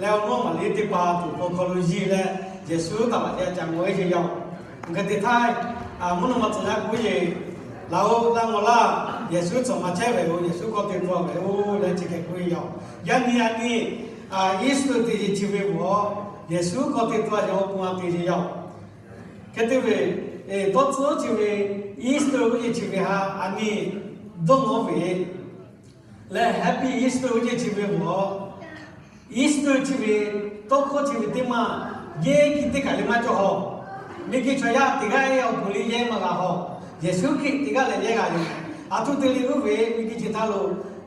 leh awˬ nawˉ maˍ liˇ teˇ hpaˍ tuˬ hk'aw hk'aw lo yiˇ leh, Yeˍsuˆ taˍ laꞈ yaˇ ca ngawˬ-e sheˍ yaˇ-oˬ. Ngaˬ hui te htaˇ, mvuhˇ naw ma tcuh yaˇ k'oˆ yeˬ, laˬ-oꞈ laˇ ngawˬ laˇ, Yeˍsuˆ cawˬ maˍ chehˇ ve-oˬ, Yeˍsuˆ k'awꞈ te tuˬ ve-oˬ leh chi hk'e k'oˆ ve yaˇ-oˬ. Yaˇ nyi a nyi, Easter te ce ve maw, Yeˍsuˆ k'awꞈ te tuˬ ve awˬ pon a te ce yaˇ-oˬ. Hk'e te ve, tawˇ tcuhˉ ce ve, Easter k'oˆ ce ve htaꞈ a nyi dawˇ nawˉ ve leh Happy Easter k'oˆ ce ve maw, Easter ce ve, tawˇ hkawˇ ce ve teˇ maˇ, yehˇ kiˇ teˇ kaˬ le maˇ cawˇ haw. Miˬguiˬ chaw yaˇ teˇ g'aˇ awˬ pon le yehˇ maˇ g'a haw. Yeˍsuˆ Hkriꞈ teˇ g'aˇ leh yehˇ g'a yoˬ. A htoꞈ te le uˉ ve miˬguiˬ chi htaˇ lo,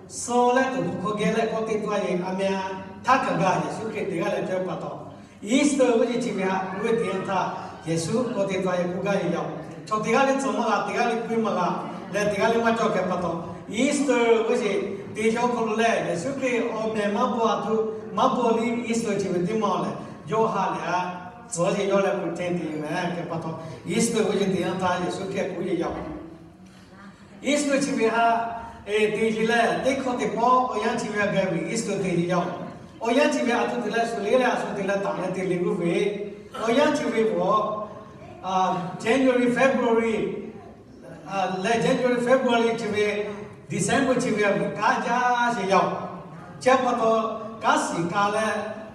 suh leh tuˬ hk'aw geh leh k'awꞈ te tuˬ a yehˬ a meh a htaˇ kaꞈ gaˬ Yeˍsuˆ Hkriꞈ teˇ g'aˇ leh cawˇ pa taw, Easter k'oˆ ce ve htaꞈ k'oˆ ve teˇ yanˇ htaˇ, Yeˍsuˆ k'awꞈ te tuˬ a yehˬ k'oˆ gaˇ ve yaˇ-oˬ. Chaw teˇ g'aˇ le tcuh maˇ g'a, teˇ g'aˇ le puiˇ maˇ g'a, leh teˇ g'aˇ le maˇ cawˇ hk'e pa taw, Easter k'oˆ ce te chaw hk'aw lo leh Yeˍsuˆ Hkriꞈ awˬ meh maˇ bawˬ a htoꞈ maˇ bawˬ le Easter ce ve teˇ maˇ lehˬ, yawˇ ha lehˬ a tcuh ce yawˇ leh k'oˆ ce te meh hk'e pa taw, Easter k'oˆ ce teˇ yanˇ htaˇ Yeˍsuˆ Hkriꞈ k'oˆ ce yaˇ-oˬ. Easter chi ve htaꞈ te ce leh teˇ hkawˇ teˇ pawˆ awˬ yanˇ chi ve a gaˬ ve Easter te ce yaˇ-oˬ. Awˬ yanˇ chi ve a htoꞈ te leh shuˍ le leh a shuˍ te leh taˍ leh te le g'uˇ ve, awˬ yanˇ chi ve g'awˬ, January, February, leh January, February chi ve, December chi ve a ve kanˉ jaˇ sheˍ yaˇ-oˬ. Chi pa taw, kanˉ shiˍ ka leh,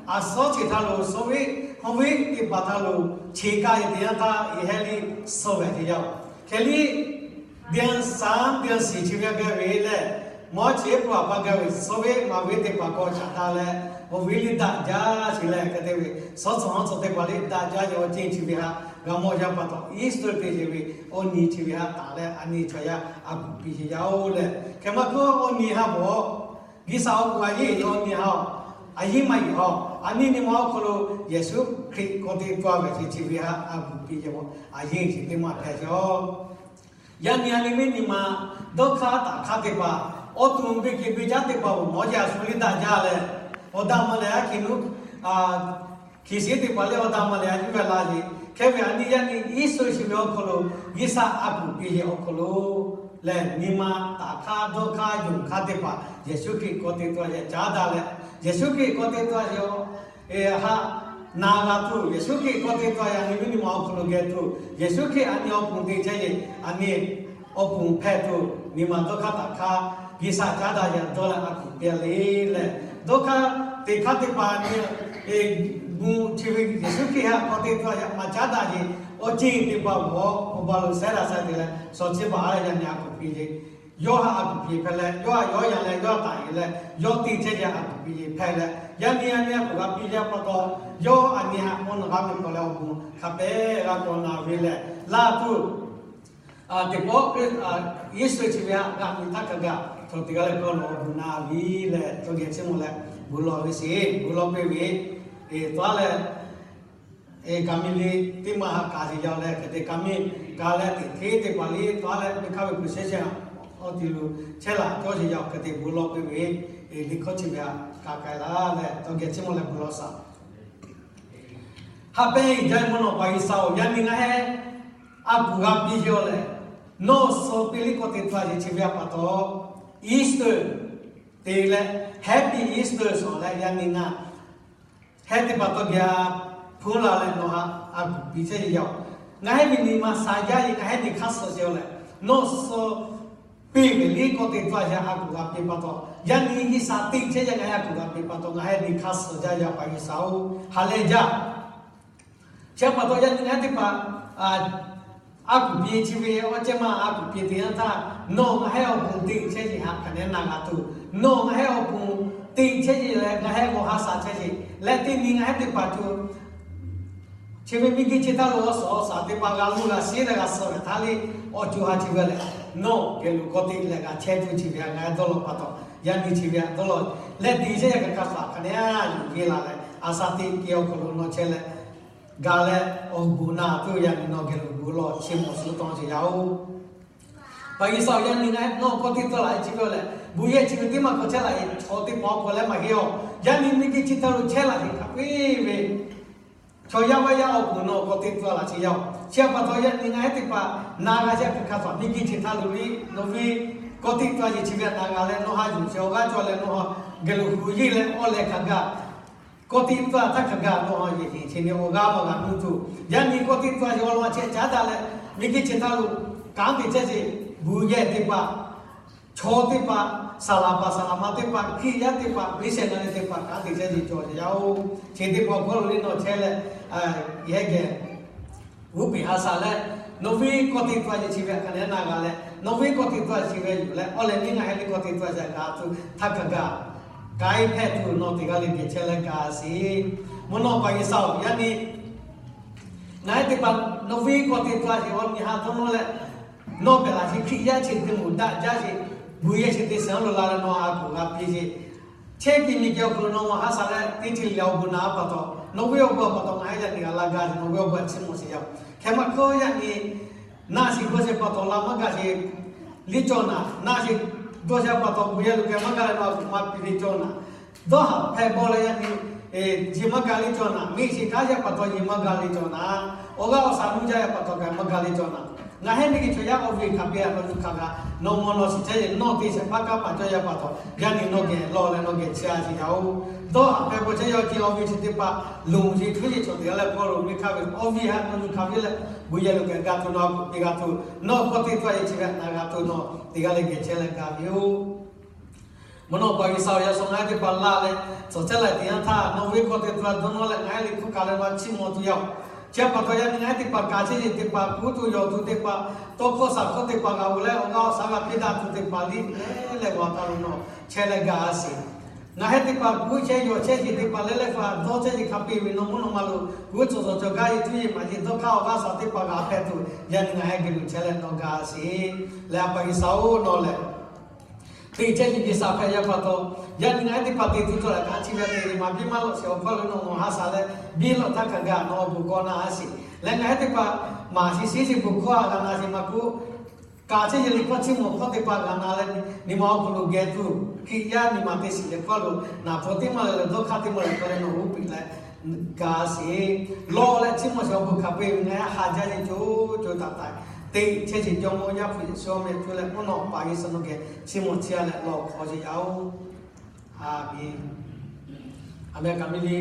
a suhˉ chi htaˇ lo suhˉ ve, hawˇ ve teˇ hpaˍ htaˇ lo, chi ka ve teˇ yanˇ htaˇ iˉ hehˉ liˇ suh ve sheˍ yaˇ-oˬ. Hk'e liˇ เดือนสาม เดือนสี่ chi ve a gaˬ ve leh, mawˇ chi eˉ pawˆ a pa gaˬ ve suhˉ ve maˍ ve teˇ hpaˍ k'awꞈ shaꞈ taˍ leh, awˬ viˉ liˇ daꞈ jaˇ sheˍ leh hk'e te ve, suhˉ tcuhˬ hawˉ tcuhˬ teˇ hpaˍ liˇ daꞈ jaˇ yaˇ awˬ ceuˬ chi ve htaꞈ g'a mawˬ yaˇ pa taw, Easter te ce ve awˬ nyi chi ve htaꞈ taˍ leh a nyi chaw yaˇ a kuˬ piˇ sheˍ yaˇ-oˬ leh, hk'e maˇ k'oˆ awˬ nyi ha bawˬ G'uiˬsha awˬ kuˬ a yeˇ awˬ nyi ha-oˬ, a yeˇ maˇ yeˬ haw. A nyi nyi ma awˬ hk'aw lo Yeˍsuˆ Hkriꞈ k'awꞈ te tuˬ ve chi chi ve htaꞈ a kuˬ piˇ ce a yeˇ chi teˇ maˇ hpehꞈ ce-oˬ. Yaˇ nyi a nyi ve nyi ma dawˇ hk'aˇ taˍ hk'aˇ teˇ hpaˍ, awˬ to beˇ kehˬ beˇ caˉ teˇ hpaˍ-oˬ, mawˇ jaˇ a shu liˇ daꞈ jaˇ leh, awˬ daꞈ ma lehˬ a hkiˬ nuˇ hkiˬ shiˍ teˇ hpaˍ leh awˬ daꞈ ma lehˬ a yuˇ ve la le. Hk'e ve a nyi yaˇ nyi Easter chi ve awˬ hk'aw lo G'uiˬsha a kuˬ piˇ ve awˬ hk'aw lo lehˬ, nyi ma taˍ hk'aˇ dawˇ hk'aˇ yonˍ hk'aˇ teˇ hpaˍ Yeˍsuˆ Hkriꞈ k'awꞈ te tuˬ a yehˬ caˉ daꞈ leh, Yeˍsuˆ Hkriꞈ k'awꞈ te tuˬ a yehˬ htaꞈ na g'a tuˬ, Yeˍsuˆ Hkriꞈ k'awꞈ te tuˬ a yehˬ a nyi ve nyi ma awˬ hk'aw lo geh tuˬ, Yeˍsuˆ Hkriꞈ a nyi awˬ pon te chehˇ ve, a nyi awˬ pon hpehꞈ tuˬ, nyi ma dawˇ hk'aˇ taˍ hk'aˇ G'uiˬsha caˉ daꞈ yehˬ dawˇ leh a kuˬ piˇ le leh, dawˇ hk'aˇ teˇ hk'aˇ teˇ hpaˍ nyi, e, bon chi ve Yeˍsuˆ Hkriꞈ htaꞈ k'awꞈ te tuˬ a yehˬ maˇ caˉ daꞈ ve awˬ ceuˬ teˇ hpaˍ awˬ hk'aw awˬ ba lo sehˉ daꞈ sehˉ te leh shawˍ chi baˬ a leh yaˇ nyi a kuˬ piˇ ve, yawˇ htaꞈ a kuˬ piˇ hpehꞈ leh, yawˇ htaꞈ yawˇ yanˇ leh yawˇ htaꞈ taˍ yeˬ leh, yawˇ te chehˇ ve a kuˬ piˇ hpehꞈ leh, yaˇ nyi a nyi a kuˬ g'a piˇ yaˇ pa taw, yawˇ a nyi htaꞈ mawˇ nawˬ g'a miˬ k'awꞈ leh awˬ bon hk'a pehˇ g'a k'awꞈ na ve leh, laˇ tuˬ teˇ pawˆ Easter chi ve htaꞈ g'a miˬ htaˇ kaꞈ gaˬ chaw teˇ g'aˇ leh kawˇ lo awˬ bon na ve leh, tawˇ geh chiˇ mvuh leh bon lawˬ ve sheˍ, bon lawˬ piˇ ve, e, tawˇ leh, e, ka miˬ le teˇ maˇ ha kaꞈ sheˍ yaˇ leh, hk'e te ka miˬ ka leh teꞈ hteˇ teˇ hpaˍ liˇ tawˇ leh ve hk'a ve kuˬ shehˉ shehˉ awˬ ti lo chehˇ laꞈ cawˇ sheˍ yaˇ, hk'e te bon lawˬ piˇ ve, e, liꞈ hkawˇ chi ve htaꞈ ka k'ai laˇ leh tawˇ geh chiˇ mvuh leh bon lawˬ shaˍ. Haꞈ pehnˇ jaˇ mvuhˇ naw pa G'uiˬsha-oˬ, yaˇ nyi ngaˬ hehˉ a kuˬ g'a piˇ yaw lehˬ, nawˬ suh piˇ liˇ k'awꞈ te tuˬ a yehˬ chi ve a pa taw, Easter te leh, Happy Easter suh leh yaˇ nyi ngaˬ hehˉ teˇ pa taw geh a hpuˇ la leh nawˬ htaꞈ a kuˬ piˇ chehˇ ve yaˇ-oˬ. Ngaˬ hehˉ ve nyi ma sha jaˇ ve ngaˬ hehˉ nyi hk'aˇ suh chehˇ-oˬ lehˬ, nawˬ suh piˇ ve liˇ k'awꞈ te tuˬ a yehˬ a kuˬ g'a piˇ pa taw, yaˇ nyi G'uiˬsha te chehˇ yaˇ ngaˬ hehˉ a kuˬ g'a piˇ pa taw, ngaˬ hehˉ nyi hk'aˇ suh jaˇ yaˇ pa G'uiˬsha-oˬ, ha lehˬ jaˇ. Chi pa taw yaˇ nyi ngaˬ hehˉ teˇ hpaˍ a kuˬ piˇ chi ve awˬ ceuˬ maˇ a kuˬ piˇ teˇ yanˇ htaˇ, nawˬ ngaˬ hehˉ awˬ bon te chehˇ ve htaꞈ hk'a dehꞈ na g'a tuˬ, nawˬ ngaˬ hehˉ awˬ bon te chehˇ ve leh ngaˬ hehˉ g'aw ha shaˍ chehˇ ve leh, teˇ nyi ngaˬ hehˉ teˇ hpaˍ tuˬ chi ve miˬguiˬ chi htaˇ lo awˬ suhˍ awˬ shaˍ teˇ hpaˍ g'a luˇ g'a shiˉ leh g'a suh ve htaˇ liˇ awˬ co ha chi ve lehˬ, nawˬ geh lo k'awꞈ te leh g'a chehˇ tuˬ chi ve htaꞈ ngaˬ hehˉ dawˇ law pa taw, yaˇ nyi chi ve htaꞈ dawˇ law leh te chehˇ yaˇ hk'aˬ hk'aˇ suh hk'a dehꞈ a yuˬ ve la leh, a sha teˇ geh awˬ hk'aw lo nawˬ chehˇ leh ga leh awˬ bon na tuˬ yaˇ nyi nawˬ geh lo bon lawˬ chi mawˬ suhˍ taw sheˍ yaˇ-oˬ. Pa G'uiˬsha-oˬ, yaˇ nyi ngaˬ hehˉ nawˬ k'awꞈ te tuˬ laꞈ e chi ve lehˬ, bon yehˬ chi ve teˇ maˇ k'awꞈ chehˇ laꞈ e chaw teˇ hpaˍ awˬ hk'aw leh maˇ heˆ-oˬ. Yaˇ nyi miˬguiˬ chi htaˇ lo chehˇ laꞈ ve hk'a peu-eˬ ve chaw yaˇ vaˇ yaˇ awˬ bon nawˬ k'awꞈ te tuˬ laꞈ chi yaˇ-oˬ. Chi pa taw yaˇ nyi ngaˬ hehˉ teˇ hpaˍ na g'a chehˇ hk'aˬ hk'aˇ suh miˬguiˬ chi htaˇ lo liˇ nawˬ ve k'awꞈ te tuˬ a yehˬ chi ve htaꞈ na g'a leh nawˬ ha yuˬ chi awˬ g'aˇ cawˬ leh nawˬ ha geh lo hu yeˇ leh awˬ leh hk'a gaˬ Kawˇ teˇ tcuh htaˇ hk'a gaˬ nawˬ yehˬ yeˬ chi nyi awˬ g'aˇ maˇ g'a nuˇ tuˬ, yaꞈ nyi kawˇ teˇ tcuh yehˬ awˬ lawn a chehˇ caˉ daꞈ leh, miˬ guiˬ chi htaˇ lo kanˉ te chehˇ ce, buˬ yehˬ teˇ hpaˍ, chaw teˇ hpaˍ, saˍ laˍ paˍ saˍ laˍ ma teˇ hpaˍ, Hkriꞈ yaˇ teˇ hpaˍ, Viˉ shehˍ na le teˇ hpaˍ kanˉ te chehˇ ce cawˬ yaˇ oˬ. Chi teˇ hpaˍ awˬ hkawˇ lo le nawˬ chehˇ leh, yehˇ geh g'uˇ peˬ ha shaˍ leh, nawˬ ve kawˇ teˇ tcuh yehˬ chi ve htaꞈ hk'a dehꞈ na g'a leh, nawˬ ve kawˇ teˇ tcuh yehˬ chi ve yuˬ leh, awˬ lehˬ miˇ ngaˬ heh ve kawˇ teˇ tcuh yehˬ g'a tuˬ htaˇ hk'a gaˬ k'ai hpehꞈ tuˬ nawˬ teˇ g'aˇ le geh chehˇ leh gaˬ sheˍ. Mvuhˇ naw paˍ G'uiˬ sha-oˬ, yaꞈ nyi ngaˬ heh teˇ hpaˍ nawˬ ve kawˇ teˇ tcuh yehˬ awˬ nyi ha dawˇ nawˇ leh, nawˬ pehˬ laˬ chi Hkriꞈ yaˇ chi te moˍ daꞈ jaˇ sheˍ, buˬ yehˬ chi te shehˍ hpaˇ lo la leh nawˬ a kuˬ g'a piˇ sheˍ. Chehˇ kuiˬ miˬ guiˬ awˬ hk'aw lo nawˬ maˇ ha shaˍ leh teˇ ceuˬ le awˬ bon naˍ pa taw, nawˬ ve awˬ bon pa taw ngaˬ heh yaꞈ nyi g'a laˇ gaˇ sheˍ, nawˬ ve awˬ bon chiˇ mvuh sheˍ yaˇ oˬ. Hk'e maˇ k'oˆ yaꞈ nyi naˆ shiˍ dawˇ shehˍ pa taw la maˇ gaˬ sheˍ le cawˬ naˍ, naˆ shiˍ dawˇ shehˍ pa taw buˬ yehˬ lo k'ai maˇ gaˬ leh nawˬ a kuˬ maˇ piˇ le cawˬ naˍ. Dawˇ haˍ hpehꞈ bawˆ leh yaꞈ nyi yeˬ maˇ gaˬ le cawˬ naˍ, miˬ shiˍ kanˉ yaˇ pa taw yeˬ maˇ gaˬ le cawˬ naˍ, awˬ g'aˇ awˬ shaˍ nuˇ jaˇ yaˇ pa taw gaˬ maˇ gaˬ le cawˬ naˍ. Ngaˬ heh miˬ guiˬ chaw yaˇ awˬ ve hk'a piˇ a nawˬ yuˬ hk'a gaˬ, nawˬ mvuhˇ naw shiˍ chehˇ yeˬ nawˬ te shehˍ hpaˇ kanˉ paˍ cawˇ yaˇ pa taw, yaꞈ nyi nawˬ geh lawˬ leh nawˬ geh chehˇ a sheˍ yaˇ oˬ. Dawˇ haˍ hpehꞈ bawˆ chehˇ yaˇ oˬ ce awˬ ve chi teˇ hpaˍ loˍ sheˍ hk'e yeˬ cawˬ te g'a leh hk'aw lo miˬ hk'a ve awˬ ve ha nawˬ yuˬ hk'a piˇ leh, buˬ yehˬ lo k'ai g'a tuˬ nawˬ a kuˬ piˇ g'a tuˬ, nawˬ kawˇ teˇ tcuh yehˬ chi ve na g'a tuˬ nawˬ teˇ g'aˇ le geh chehˇ leh gaˬ ve yoˬ. Mvuhˇ naw paˍ G'uiˬ sha-oˬ, yaꞈ shawˍ ngaˬ heh teˇ hpaˍ laˇ leh, tcuhˍ chehˇ laiˬ teˇ yanˇ htaˇ nawˬ ve kawˇ teˇ tcuh dawˇ nawˇ leh ngaˬ heh le hk'oˆ kaˬ leh maˇ chiˇ mvuh tuˬ yaˇ oˬ. Chi pa taw yaꞈ nyi ngaˬ heh teˇ hpaˍ kaꞈ chehˇ yeˬ teˇ hpaˍ, kuˉ tuˬ yawˬ tuˬ teˇ hpaˍ, tawˇ hkawˇ shaˍ hkawˇ teˇ hpaˍ g'a oˬ leh awˬ g'aˇ awˬ shaˍ g'a piˇ daꞈ tuˬ teˇ hpaˍ liˇ leh leh g'a taˍ lo nawˬ chehˇ leh gaˬ sheˍ. Ngaˬ heh teˇ hpaˍ kuˉ chehˇ yawˬ chehˇ yeˬ teˇ hpaˍ leh leh hpaˍ dawˇ chehˇ yeˬ hk'a piˇ ve nawˬ mvuhˇ naw ma lo kuˉ cawˬ cawˬ cawˬ gaˇ yeˬ tuˉ yeˬ maˍ yeˬ dawˇ hk'aˇ awˬ g'aˇ shaˍ teˇ hpaˍ g'a hpehꞈ tuˬ yaꞈ nyi ngaˬ heh geh lo chehˇ leh nawˬ gaˬ sheˍ. Leh a paˍ G'uiˬ sha-oˬ, nawˬ lehˬ teˇ chehˇ yeˬ G'uiˬ sha hpehꞈ yaˇ pa taw, yaꞈ nyi ngaˬ heh teˇ hpaˍ te tuˬ cawˬ leh kaꞈ chi ve te yeˬ maˍ piˇ maˇ lawꞈ sheˍ awˬ hkawˇ lo nawˬ mvuhˇ ha shaˍ leh biˇ lawꞈ htaˇ hk'a gaˬ nawˬ awˬ bon kawˇ na sheˍ. Leh ngaˬ heh teˇ hpaˍ maˍ sheˍ shiˉ sheˍ bon hkawˇ a g'a na sheˍ maˇ k'oˆ, kaꞈ chehˇ yeˬ liꞈ hkawˇ chiˇ mvuh hkawˇ teˇ hpaˍ g'a na leh, nyi ma awˬ hk'aw lo geh tuˬ Hkriꞈ yaˇ nyi ma teˇ shiˍ leh hkawˇ lo naˍ hpu teˇ maˇ leh leh dawˇ hk'aˇ teˇ maˇ leh hkawˇ leh nawˬ uˉ peꞈ leh gaˬ sheˍ. Lawˬ leh chiˇ mvuh sheˍ awˬ bon hk'a peu-eˬ ve ngaˬ heh ha jaˇ yeˬ co co taiˍ taiˍ teꞈ chehˇ sheˍ. Jawˇmawˇ Yaˇ hpu Yeˍsuˆ awˬ meh hpu leh mvuhˇ naw paˍ G'uiˬ sha nawˬ geh chiˇ mvuh chehˇ leh lawˬ hk'aw sheˍ yaˇ oˬ. A menˍ. A menˍ kaꞈ miˇ le.